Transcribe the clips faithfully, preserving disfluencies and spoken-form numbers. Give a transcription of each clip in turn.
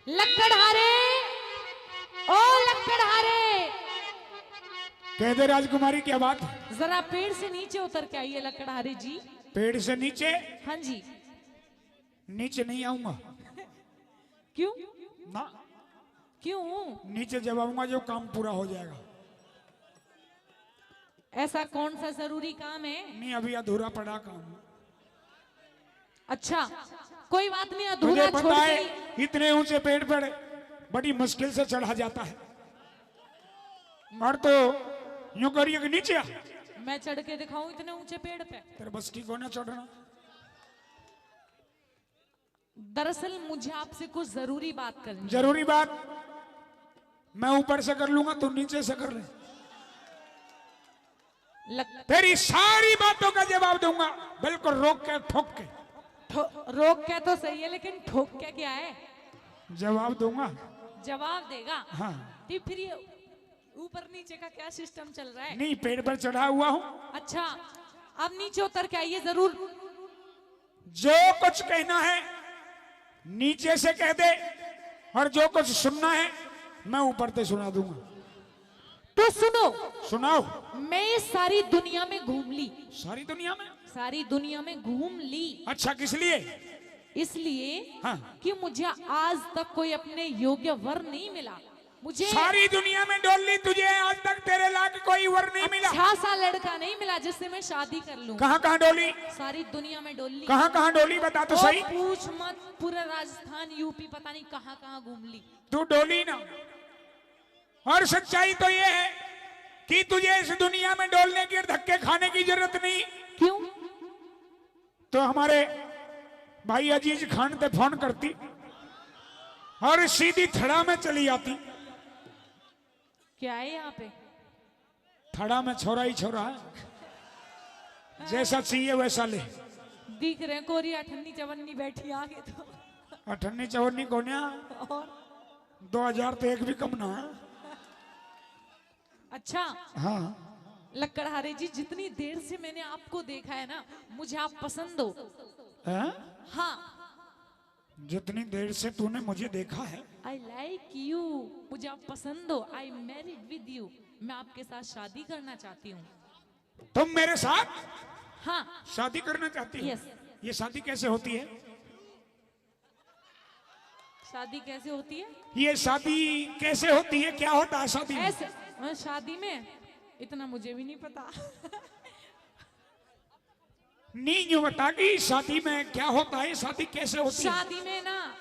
लकड़हारे, ओ लकड़हारे। कह दे राजकुमारी, क्या बात? जरा पेड़ से नीचे उतर के आइए लकड़हारे जी। पेड़ से नीचे? हाँ जी। नीचे नहीं आऊंगा। क्यों? ना। क्यों? नीचे जब आऊंगा जो काम पूरा हो जाएगा। ऐसा कौन सा जरूरी काम है? नहीं, अभी अधूरा पड़ा काम। अच्छा, कोई बात नहीं, अधूरा छोड़ के। इतने ऊंचे पेड़ पर बड़ी मुश्किल से चढ़ा जाता है। और तो यूं करिए कि नीचे आ। मैं चढ़ के दिखाऊं इतने ऊंचे पेड़ पे? तेरे बस की कोना चढ़ना। दरअसल मुझे आपसे कुछ जरूरी बात करनी है। जरूरी बात मैं ऊपर से कर लूंगा, तू नीचे से कर ले। लग- तेरी सारी बातों का जवाब दूंगा, बिल्कुल रोक के, ठोक के। ठो-, रोक के तो सही है, लेकिन ठोक के क्या है? जवाब दूंगा। जवाब देगा? हाँ। तो फिर ये ऊपर नीचे का क्या सिस्टम चल रहा है? नहीं, पेड़ पर चढ़ा हुआ हूँ। अच्छा, अब नीचे उतर के आइए जरूर। जो कुछ कहना है नीचे से कह दे, और जो कुछ सुनना है मैं ऊपर से सुना दूंगा। तो सुनो। सुनाओ। मैं ये सारी दुनिया में घूम ली। सारी दुनिया में? सारी दुनिया में घूम ली। अच्छा, किस लिए? इसलिए हाँ। कि मुझे आज तक कोई अपने योग्य वर नहीं मिला। मुझे सारी दुनिया में डोल ली, तुझे आज तक तेरे लायक कोई वर नहीं मिला। अच्छा सा लड़का नहीं मिला जिससे मैं शादी कर लूं। कहाँ कहाँ डोली? सारी दुनिया में डोल ली। कहाँ कहाँ डोली, बता तो ओ, सही। पूछ मत, पूरा राजस्थान, यूपी, पता नहीं कहाँ कहाँ घूम ली। तू डोली ना। और सच्चाई तो ये है कि तुझे इस दुनिया में डोलने की और धक्के खाने की जरूरत नहीं। क्यों? तो हमारे भाई अजीज खान ते फोन करती और सीधी थड़ा में चली आती। क्या है यहाँ पे? थड़ा में छोरा ही छोरा है, जैसा चाहिए वैसा ले। दिख रहे कोरी अठन्नी चवन्नी बैठी आगे तो। अठन्नी चवन्नी कोन्या? और? दो हजार तो एक भी कम ना है। अच्छा। हाँ। लकड़हारे जी, जितनी देर से मैंने आपको देखा है ना, मुझे आप पसंद हो। हैं? हाँ। जितनी देर से तूने मुझे देखा है। I like you, मुझे आप पसंद हो। I married with you, मैं आपके साथ शादी करना चाहती हूँ। तुम मेरे साथ हाँ। शादी करना चाहती हो? Yes। ये शादी कैसे होती है? शादी कैसे होती है? ये शादी कैसे होती है? क्या होता है शादी में? ऐसे, हाँ, शादी में इतना मुझे भी नहीं पता। नहीं, यूं बता कि शादी में क्या होता है, शादी कैसे होती है? शादी में ना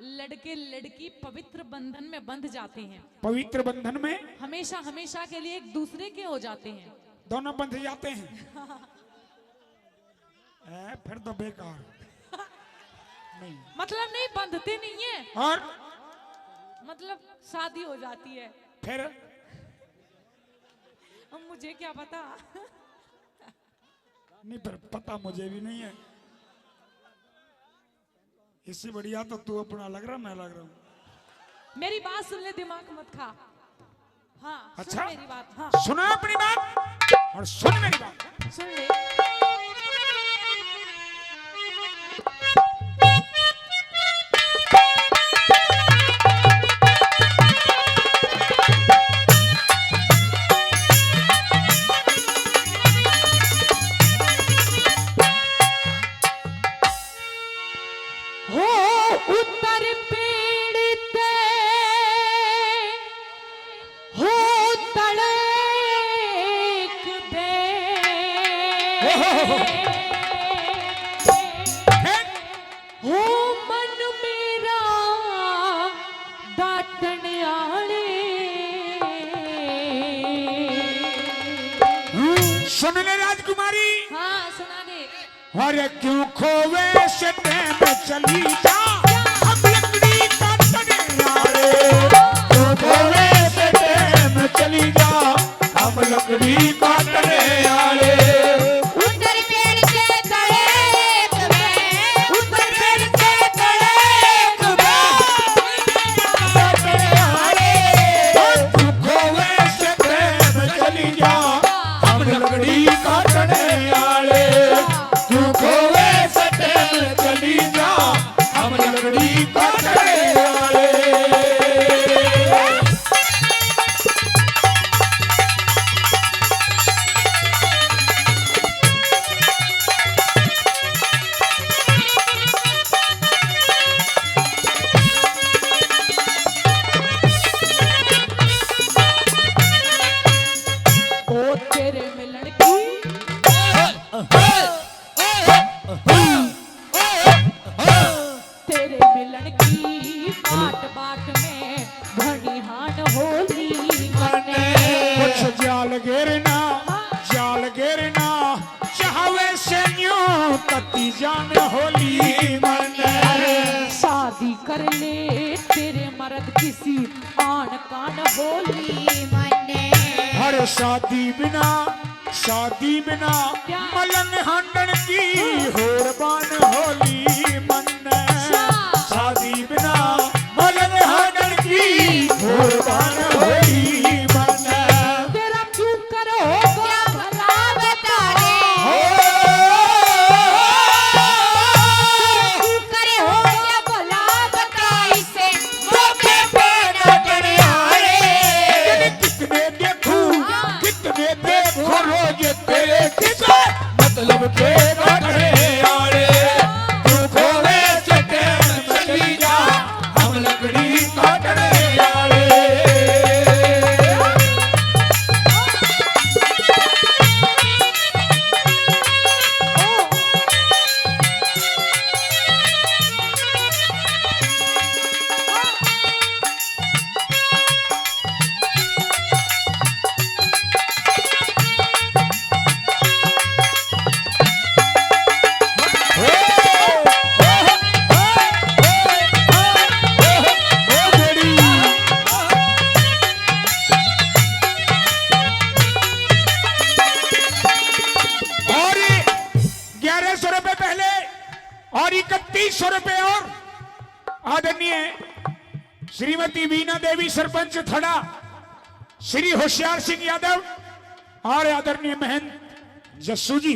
लड़के लड़की पवित्र बंधन में बंध जाते हैं। पवित्र बंधन में? हमेशा, हमेशा के लिए एक दूसरे के हो जाते हैं। दोनों बंध जाते हैं। ए, फिर तो बेकार। नहीं। मतलब नहीं, बंधते नहीं है। और? मतलब शादी हो जाती है। फिर? अब मुझे क्या पता। नहीं, पर पता मुझे भी नहीं है। इससे बढ़िया तो तू अपना लग रहा, मैं लग रहा हूँ। मेरी बात सुन ले, दिमाग मत खा। हाँ, अच्छा? सुन मेरी बात। हाँ। सुना अपनी बात और सुन मेरी बात। सुन ले। हो उतर पेड़ ते, हो तड़क बे। हो मन मेरा दाटन आले। सुन ले राजकुमारी। हाँ, सुना दे। अरे क्यों खोवे से टाइम चली जा, हम लकड़ी काटने आले। क्यों खोवे से टाइम चली जा, हम लकड़ी काटने आले। उतर पेड़ के तले एक बैठ, उतर पेड़ के तले एक बैठ। काटने आले। क्यों खोवे से टाइम चली जा, हम लकड़ी काटने आले। क्यों खोवे से टाइम चली जा, हम लकड़ी काटने आले। तेरे मिलन की बाट बाट में घणी हान होली मने। कुछ जाल गिरना, जाल गिरना चाहवे से न्यू कती जान होली मने। शादी कर ले तेरे मर्द किसी आन कान होली मने। हर शादी बिना, शादी बिना क्या? मलंग हांडन की होर बान होली मन्ने। अच्छा। शादी बिना मलंग हांडन की होर बान होली मन्ने। तेरा क्यों कर हो गया भला बता रे। हो। तेरा क्यों कर हो गया भला बता इसे। मौके पे नाचने आए। कितने देखूं, हाँ। कितने देखो रोज तेरे किसे मतलब के नाचने आए। तू खोवे से टाइम चली जा, हम लकड़ी काटने आए। और ग्यारह सौ रुपए पहले और इकतीस सौ रुपए और आदरणीय श्रीमती वीणा देवी, सरपंच थड़ा, श्री होशियार सिंह यादव और आदरणीय महंत जस्सू जी,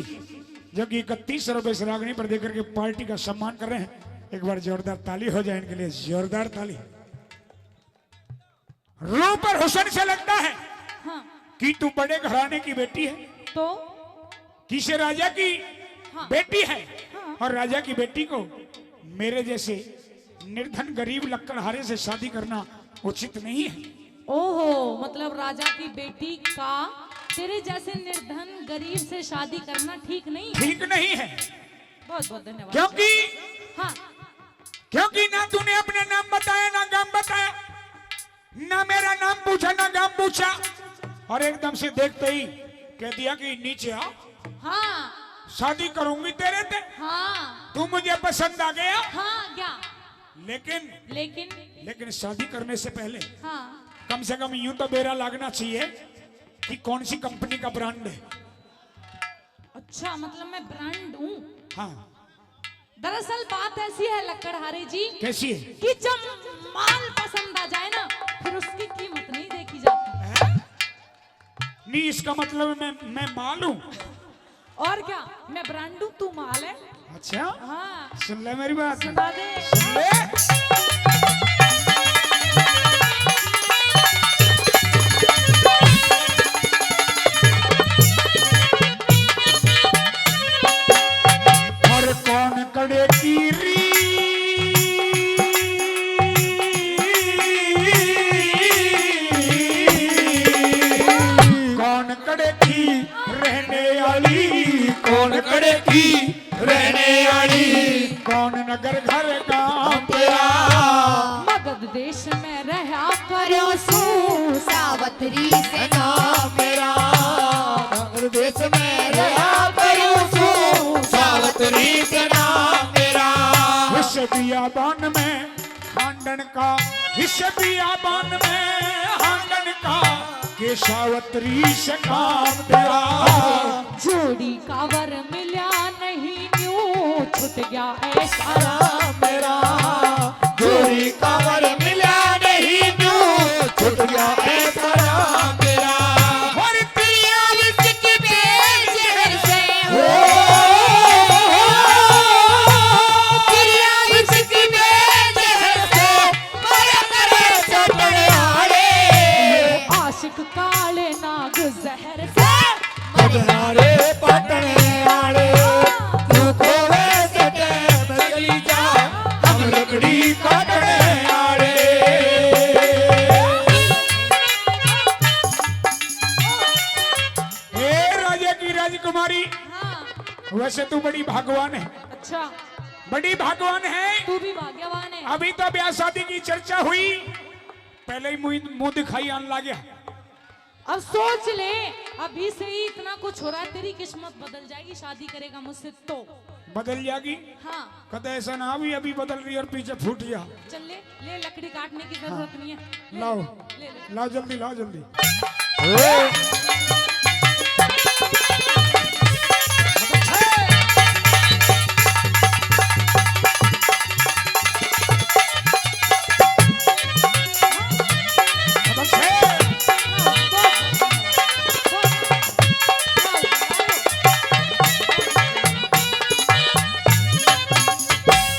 जो कि इकतीस सौ रुपए श्रागणी पर देकर के पार्टी का सम्मान कर रहे हैं। एक बार जोरदार ताली हो जाए इनके लिए, जोरदार ताली। रूप और हुस्न से लगता है हाँ। कि तू बड़े घराने की बेटी है, तो किसी राजा की हाँ। बेटी है हाँ। और राजा की बेटी को मेरे जैसे निर्धन गरीब लक्कड़हारे से शादी करना उचित नहीं है। ओहो, मतलब राजा की बेटी का तेरे जैसे निर्धन गरीब से शादी करना ठीक नहीं है। ठीक नहीं है। बहुत बहुत धन्यवाद। क्योंकि हाँ। क्योंकि ना तूने अपना नाम बताया, ना गांव बताया, ना मेरा नाम पूछा, ना गांव पूछा, और एकदम से देखते ही कह दिया कि नीचे आ, हाँ। शादी करूंगी तेरे ते। हाँ। तू मुझे पसंद आ गया। हाँ, क्या? लेकिन लेकिन लेकिन शादी करने से पहले हाँ। कम से कम यूं तो बेरा लागना चाहिए कि कौन सी कंपनी का ब्रांड है। अच्छा, मतलब मैं ब्रांड हूँ। हाँ। दरअसल बात ऐसी है लक्कड़हारे जी, कैसी है? कि जब माल पसंद आ जाए ना, फिर उसकी कीमत नहीं देखी जाती। हैं? नहीं, इसका मतलब मैं मैं माल हूँ। और क्या, मैं ब्रांड हूँ, तू माल है। अच्छा? हाँ। सुन ले मेरी बात। सुना दे। सुन ले। और कौन कड़े की री, कौन कड़े की रहने वाली, कौन कड़े की रहने वाली, कौन नगर घर गांव तेरा। मगध देश में रहा करूं सूं सावतरी से नाम मेरा। मगध देश में रहा करूं सूं सावतरी से नाम मेरा। इस बियाबान में हांडन का, इस बियाबान में हांडन का, के सावतरी से काम तेरा। जोड़ी का वर मिल्या नहीं न्यू छूट गया ऐसा राम मेरा। जोड़ी का वर मिल्या नहीं न्यू छूट गया ऐसा राम मेरा। और प्रिया विच की बेल जहर से हो। प्रिया विच की बेल जहर से मर करे सपने आले। आशिक काले नाग जहर से। पटना रे पटने आले, तू खोवे से टाइम चली जा, हम अच्छा। बड़ी भागवान है। तू भी भाग्यवान है। अभी तो ब्याह शादी की चर्चा हुई, पहले ही मुंह, मुंह दिखाई आने लग गया। अब सोच ले, अभी से ही इतना कुछ हो रहा है, तेरी किस्मत बदल जाएगी, शादी करेगा मुझसे तो। बदल जाएगी? हाँ। कदे ऐसा ना अभी, अभी बदल रही और पीछे फूट गया। चल ले, ले, लकड़ी काटने की जरूरत नहीं है। ले, लाओ। ले, ले। लाओ जल्दी, लाओ जल्दी।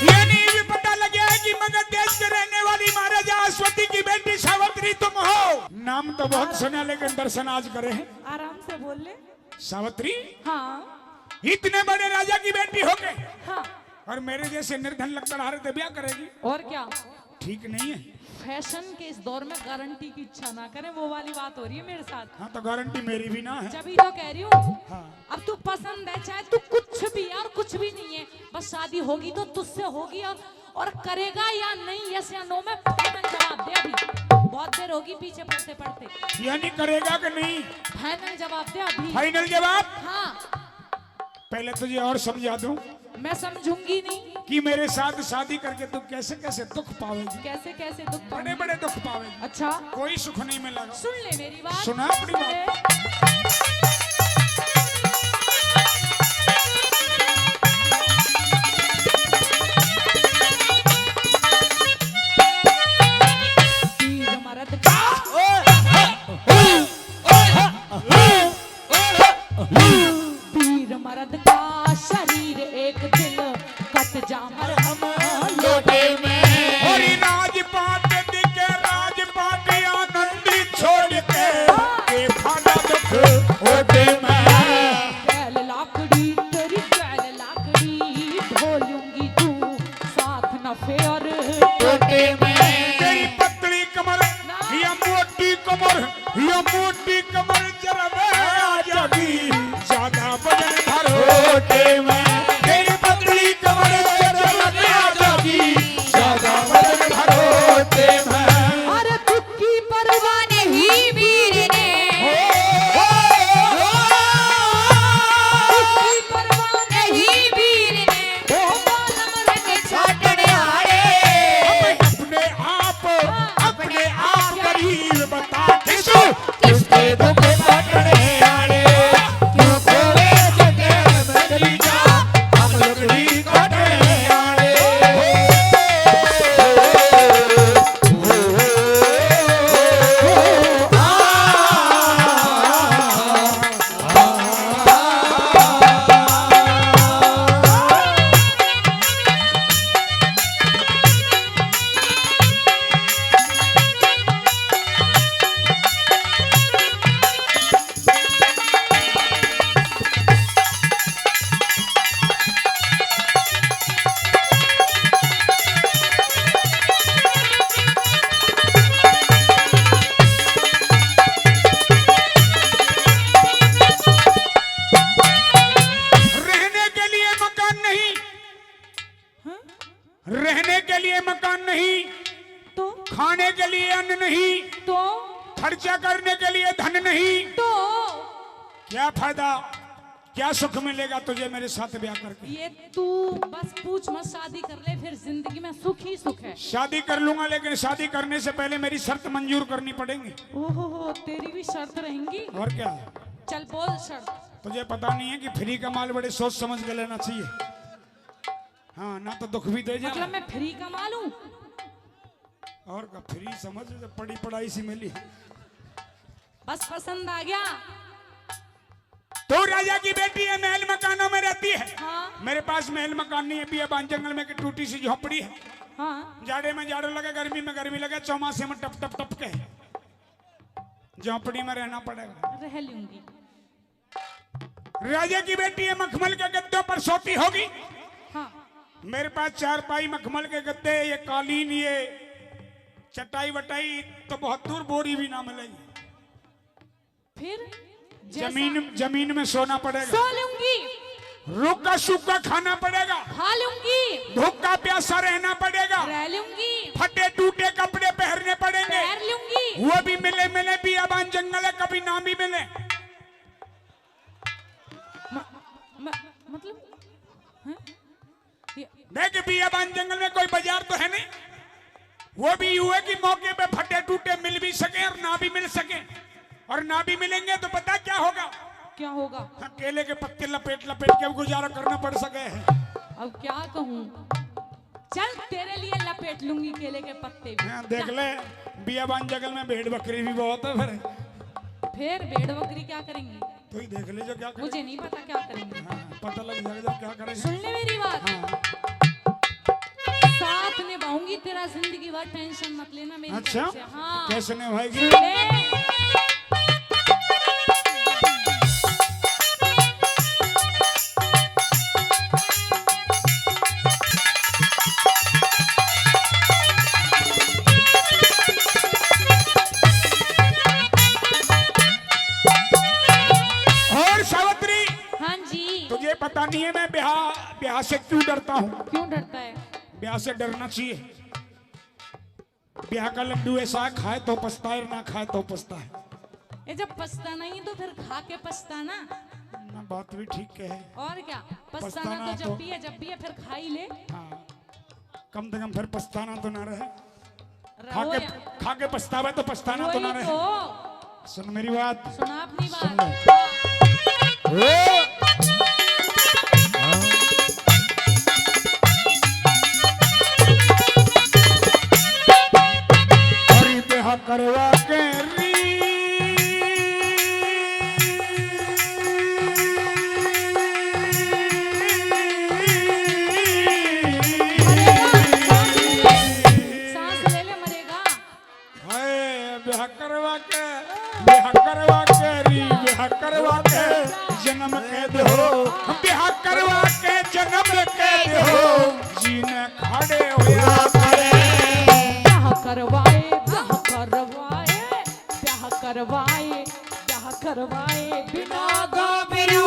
ये नहीं भी पता लगे कि मगध देश के रहने वाली महाराजा अश्वति की बेटी सावित्री तुम हो। नाम तो बहुत सुना, लेकिन दर्शन आज करे हैं। आराम से बोल ले। सावित्री, हाँ। इतने बड़े राजा की बेटी होके, हाँ। और मेरे जैसे निर्धन लकड़हारे से ब्याह करेगी? और क्या? ठीक नहीं है। फैशन के इस दौर में गारंटी की इच्छा ना करें, वो वाली बात हो रही है मेरे साथ। हाँ, तो गारंटी मेरी भी ना है। जब ही तो कह रही हूँ। हाँ। अब तू पसंद है, चाहे तू कुछ भी है और कुछ भी नहीं है, बस शादी होगी तो तुझसे होगी। और, और करेगा या नहीं, yes या no में फाइनल जवाब दे अभी। बहुत देर होगी पीछे पड़ते पड़ते। यानी करेगा कि नहीं? फाइनल जवाब दे अभी। फाइनल जवाब? हाँ। पहले तुझे और समझा दूं। मैं समझूंगी नहीं। कि मेरे साथ शादी करके तू कैसे कैसे दुख पावेगी। कैसे कैसे दुख पावेगी? बड़े बड़े दुख पावेगी। अच्छा। कोई सुख नहीं मिलेगा। सुन ले मेरी बात। सुना अपनी बात। पीर मर्द का, पीर मर्द का शरीर एक दिन कट जा मरहम लोटे में। और राजपाट दिखे राजपाट आनंदी छोड़ के, के खाना दुख होटे में। गैल लाकड़ी तेरी गैल लाकड़ी ढोलूंगी तू साथ न फेर लोटे में। तेरी पतली कमर ना। या मोटी कमर, या मोटी कमर जरा मैं आ जागी, ज्यादा वजन भरोटे में। तेरी पतली कमर जरा मैं आ जागी, ज्यादा वजन भरोटे में। अरे दुख की परवाह नहीं वीर ने, हो, हो, हो। दुख की परवाह नहीं वीर ने, ओ बालम रंग छाटने आए। अपने आप, अपने आप गरीब बता किस, किसके दुख काटने आए। क्यों खोए जगह में चली जा, हम लकड़ी काटने आए। रहने के लिए मकान नहीं, हाँ? रहने के लिए मकान नहीं, तो? खाने के लिए अन्न नहीं, तो? खर्चा करने के लिए धन नहीं, तो? क्या फायदा, क्या सुख मिलेगा तुझे मेरे साथ ब्याह करके? ये तू बस पूछ मत, शादी कर ले, फिर जिंदगी में सुख ही सुख है। शादी कर लूंगा, लेकिन शादी करने से पहले मेरी शर्त मंजूर करनी पड़ेंगी। ओहो हो, तेरी भी शर्त रहेंगी? और क्या? चल बोल शर्त। तुझे पता नहीं है कि फ्री का माल बड़े सोच समझ के लेना चाहिए। हाँ, ना तो दुख भी दे जा। मतलब मैं फ्री का माल हूँ? और का, फ्री समझ, जब पड़ी पड़ाई सी मिली। बस पसंद आ गया। तू राजा की बेटी है, महल मकानों में रहती है। हाँ। मेरे पास महल मकान नहीं है, बियाबान जंगल में एक टूटी सी झोपड़ी है। हाँ। जाड़े में जाड़ो लगे, गर्मी में गर्मी लगे, चौमासे में टप टप टप के झोपड़ी में रहना पड़ेगा। रह लूंगी। राजा की बेटी है, मखमल के गद्दों पर सोती होगी। हाँ। मेरे पास चारपाई, मखमल के गद्दे, ये कालीन, ये चटाई वटाई तो बहुत दूर, बोरी भी ना मिलेगी। फिर जैसा जमीन, जमीन में सोना पड़ेगा। सो लूंगी। रूखा सूखा खाना पड़ेगा, खा लूंगी। भूखा प्यासा रहना पड़ेगा, रह लूंगी। फटे टूटे कपड़े पहनने पड़ेंगे, पहन लूंगी। वो भी मिले मिले बियाबान जंगल है, कभी ना भी मिले। म-, म-, मतलब, हैं? ये देख, बियाबान जंगल में कोई बाजार तो है नहीं, वो भी यूं है कि मौके पे फटे टूटे मिल भी सके और ना भी मिल सके, और ना भी मिलेंगे तो पता क्या होगा? क्या होगा? हाँ, केले के पत्ते लपेट लपेट के गुजारा करना पड़ सके है। अब क्या कहूँ, चल, तेरे लिए लपेट लूंगी केले के पत्ते भी। हाँ, देख ले, बियाबान जंगल में भेड़ बकरी भी बहुत है फिर। फिर भेड़ बकरी क्या करेंगी? तो ही देख ले जो क्या करेंगे। मुझे नहीं पता क्या करेंगे। हाँ, पता लग जाएगा जो क्या करेंगे। सुन ले मेरी बात। हाँ। साथ निभाऊंगी तेरा जिंदगी भर, टेंशन मत लेना मेरी अच्छा? तरफ से। हाँ। कैसे निभाएगी? सुन ले। और सावित्री, हाँ जी। तुझे पता नहीं है मैं ब्याह, ब्याह से क्यों डरता हूँ? क्यों डरता है? ब्याह से डरना चाहिए। ब्याह का लड्डू ऐसा है, खाए तो पछताए, ना खाए तो पछताए। ए, जब पछताना ही तो फिर खा के पछताना। ना, बात भी ठीक है। और क्या, पछताना पछताना तो जब तो भी है, जब भी है, फिर खा ही ले। हाँ, कम से कम फिर पछताना तो ना रहे। खा रहो के, या खा के पछतावे तो पछताना तो ना वही रहे। तो। सुन मेरी बात। सुना अपनी सुन बात। ले। ओ! हाँ। अरे ब्याह करवा के री। मरेगा, सांस ले ले, मरेगा। हाय, ब्याह करवा के, ब्याह करवा के री, ब्याह करवा के जन्म के दो, ब्याह करवा के जन्म के दो, जीने खड़े होया करे। ब्याह करवाए, ब्याह करवाए, ब्याह करवाए, ब्याह करवाए बिना गाबरू,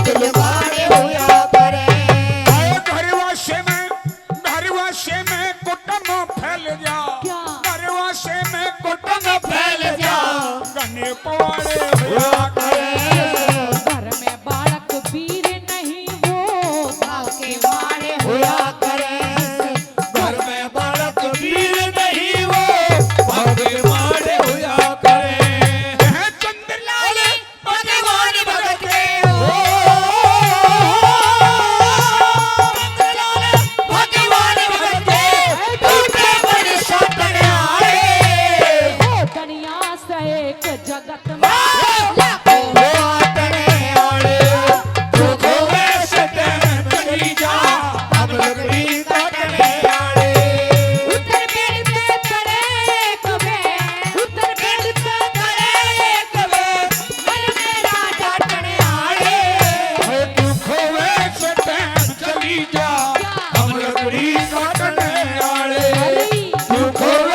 दिल मारे होया करे। हाय, घर वासे में घर वासे में कुटम फैल जा, क्या? घर वासे में कुटम फैल जा, घने पवाड़े होया करे। घर में बालक वीर नहीं वो, भाव के मारे होया करे। घर में बालक वीर नहीं वो, भाव के मारे होया करे। है चंद्रलाल भगवान भगत के हो, भगवान भगत के, टूटे बन साटने आए। हो दुनिया से एक जगत में लाखों साटने आए। जो धोवे से टहल चली जा, हम लकड़ी काटने आए। उत्तर पेड़ पे खड़े कबे, उत्तर पेड़ पे खड़े कबे, मन मेरा डांटने आए। है तू खोवे से टहल चली जा, हम लकड़ी काटने आए। तू खोवे